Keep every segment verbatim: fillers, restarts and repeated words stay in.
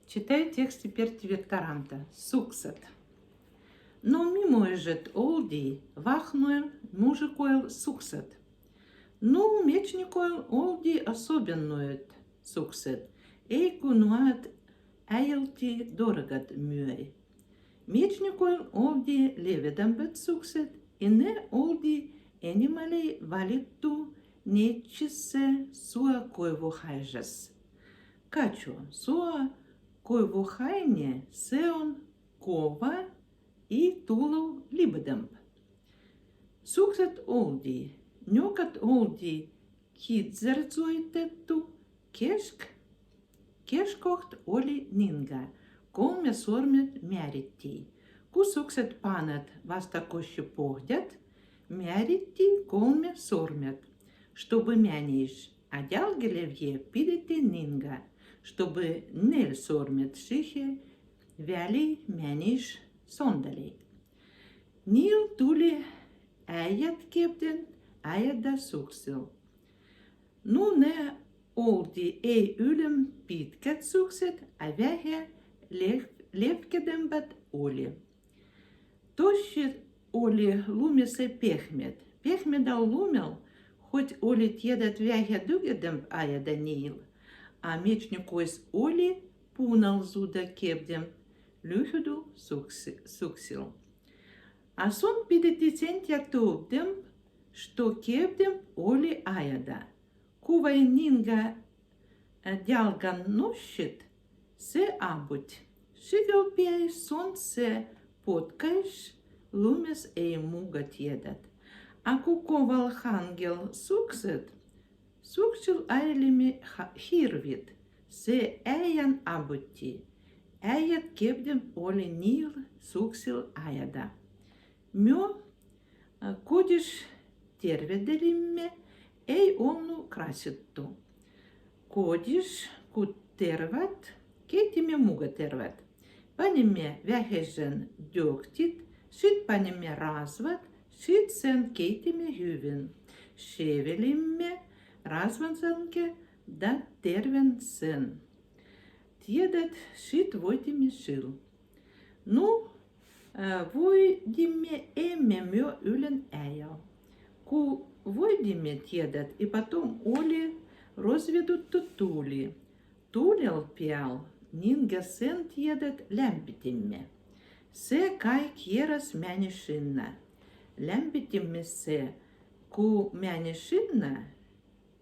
Читаю текст Берти Вертаранта. Суксед. Но ми муэжет олди вахноен муджик ойл суксед. Но мечник ойл олди особенноет суксед. Эй ку нуад айялти дорогад муэй. Мечник ойл олди леведамбет суксед, ине олди энемалей валиту неччисе суа койву хайжас. Качу, суа койву хайне сеон кова и тулов либедамб. Суксед олди, нёкад олди кидзердзойтетту, кешк, кешкохт оли нинга, колме сормед мяритти. Ку суксед панад вастакоси погдяд, мяритти колме сормед, штобы мянейш, а дялгелевъе пидети нинга, штобы нель сормед шихе вяли мянейш сондалей. Нил тули айяд кебден айяда суксил. Но не олди эй улем питкед суксед, а вяхе лев-, левкедембед оли. Тощи оли лумесе пехмед. Пехмедал лумел, хоть оли тиедад вяхе дугедемб айяда нил, а мечник ойс оли пунал зуда кебдем люхюду сукси-, суксил. А сун пидети сентя товдем, што кебдем оли айяда. Ку вай нинга, э, дялган нущит, се абуть. Шигал пияй сун се поткайш лумес эй муга тиедад. А ку ковал хангел суксед, суксил айялиме ха-, хирвит, се айян абутти. Айяд кебдем оли нил суксил айяда. Мё, а, кодиш терведелиме, эй олну краситту. Кодиш ку терват, кейтиме муга терват. Панеме вяхежен дёгтит, шит панеме разват, шит сен кейтиме гывин. Шевелиме разван сенке да тервен сен. Тиедад шит войдиме шил. Но, э, войдиме эм мё улен айял. Ку войдиме тиедад и потом оли розведутту тули. Тулел пиял нинга сен тиедад лямбитиме. Се кай керас мянейшинна. Лямбитиме се ку мянейшинна,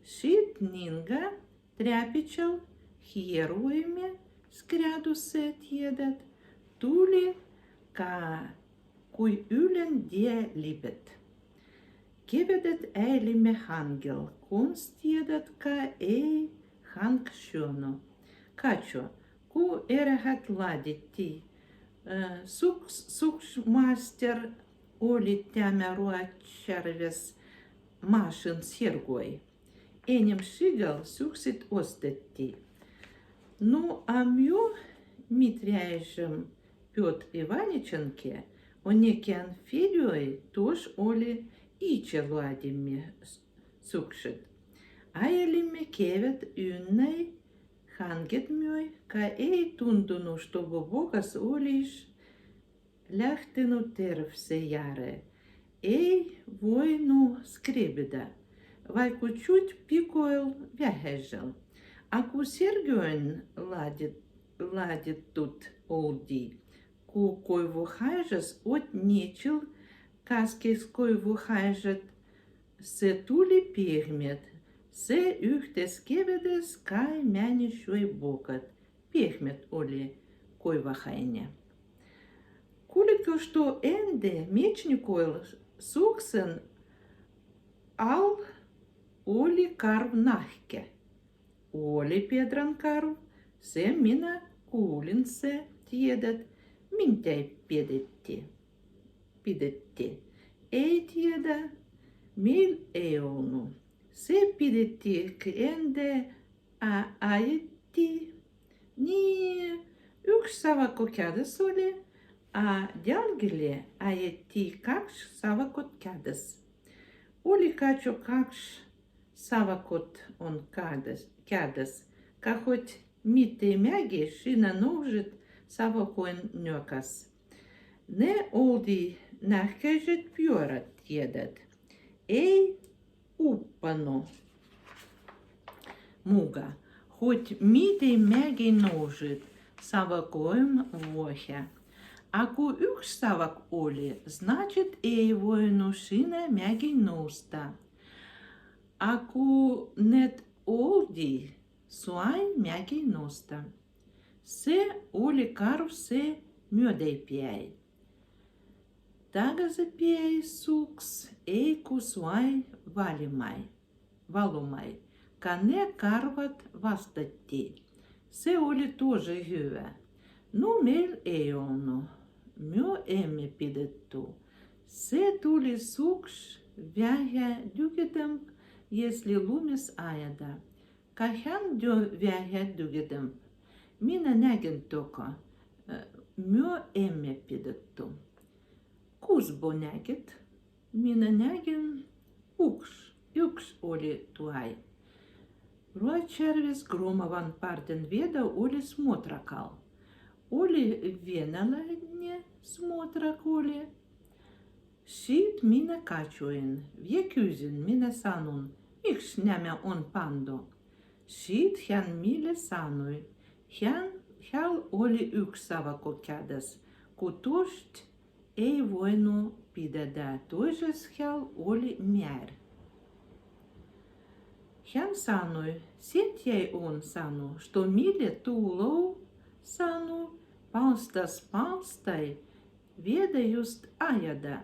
шит нинга тряпичал хервоиме скряду се тиедад, тули ка куй улен диа либет. Кеведет айялиме хангел конс тиедад ка эй ханг шону. Качу, ку эрегат ладитти, э, сукс-, суксмастер оли тямя руачарвес машин сергой. Энем шигал суксид остетти. Но а мё Митряйжем Пётр Иваниченке, онекиян Федьой тож оли иче ладиме с-, суксид. Айялиме кевед уннай хангед мёй, ка эй тундуну, штобы бокас олиш лягтыну терв се яре. Эй войну скребеда. Вай ку чуть пикойл вяхежел. А ку сергойн ладит-, ладитут олди. Ку койву хайжас от нечил каскес койву хайжет, се тули пегмет, се юхтес кеведес кай мянейшой бокад. Пегмет оли койва хайне. Куликто, што энде мечник ойл суксин ал оли карв нахке. Оли педран карв, се мина кулин се тиедад, минтай пидетти. Пидетти. Эй тиеда, мейл эй олну. Се пидетти киенде а айетти ни юкш сава кокядыс оли, а дялгеле айетти какш сава кокядыс. Оли качу какш сава кот он кадыс, кядыс, ка хоть Mittai megi šinä nužit sava koin nökas. Ne oldi nahkehžit pjorad tiedad. Ei uppanu muga, hot mittai megi nužit sava koin vuohea. Aku ükš savak oli, značit ei vuoinu šinä megi nusta. Aku net oldi, suai megi nusta. Se oli karv se mödäi peäi. Tagazä peäi suks ei ku suai valimai, valumai, ka ne karvat vastati. Se oli tuža hüvä. Nu, meel ei olnu. Mio emme pidettu. Se tuli sukš veahä dügedemb, jesli lumes ajada. Ka hän dü-, veahä dügedemb. Minä nägin toko, e, mio emme pidettu. Kus bo nägit? Minä nägin ükš, ükš oli tuai. Ruačarves Громован pārden Veda oli smotrakal. Oli venäläine smotrak oli. Šit minä kačuin, ja küzin, minä sanun, miks nämä on pandu. Šit hän mile sanui, hän, hal oli ükš sava ko kēdas, ku tušt ei vuoinu pidedä, tužas hal oli mär. Hän sanui, sēt jāi on, sanu, što mile tulō, sanu, palstas palstai, Veda just ajada,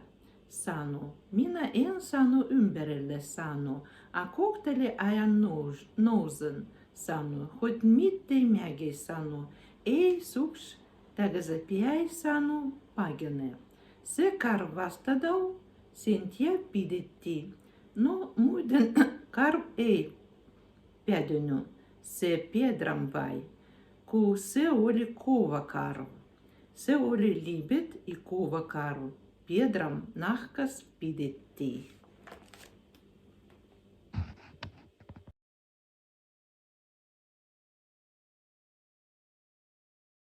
sanu, minä en, sanu, ümberellä, sanu, a kohtali ajan nōž-, nōzan, sanu, hot mittai megi, sanu, ei sukš tagazä peäi, sanu, paginä. Se karv vastadau, sintjä pidetti. Nu, muiden karv ei pedinü, se pedram vai, ku se oli kova karv. Se oli libet i kova karv, pedram nahkas pidetti.